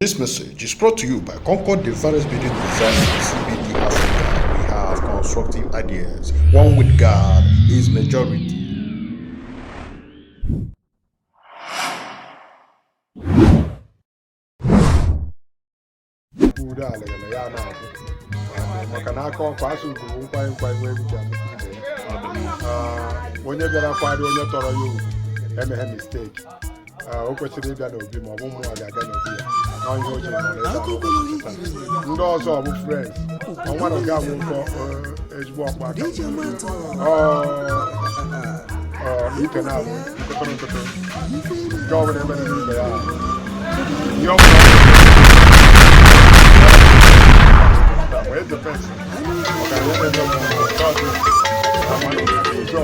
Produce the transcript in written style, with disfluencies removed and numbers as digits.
This message is brought to you by Concord the Various Building Design CBD Africa. We have constructive ideas. One with God is majority. Udo alịghịlị ya na-abụ maka na aka ọkwa asụ ugwu bụ nkwanye nkwanye nwe egwu ji amụta ibe ya. Ah, onye bịara kwari onye tọrọ ya ugwu emeghe mistake. Ah, o kwesịrị ịbịa n'obi ma ọ bụ mmụọ ga-aga n'obi ya na ihe o jiri nọrọ ebe ahụ ụbọchị taa. Ndị ọzọ bụ friends ọnwa na ga nwoke ezigbo ọkpa aka ike na-abụ nkụtụrụ nkụtụrụ nke ọbụla emere n'ibe ya ihe ọbụla wee defense maka na ihe na-eme mmụọ nke ọzọ ama ụzọ.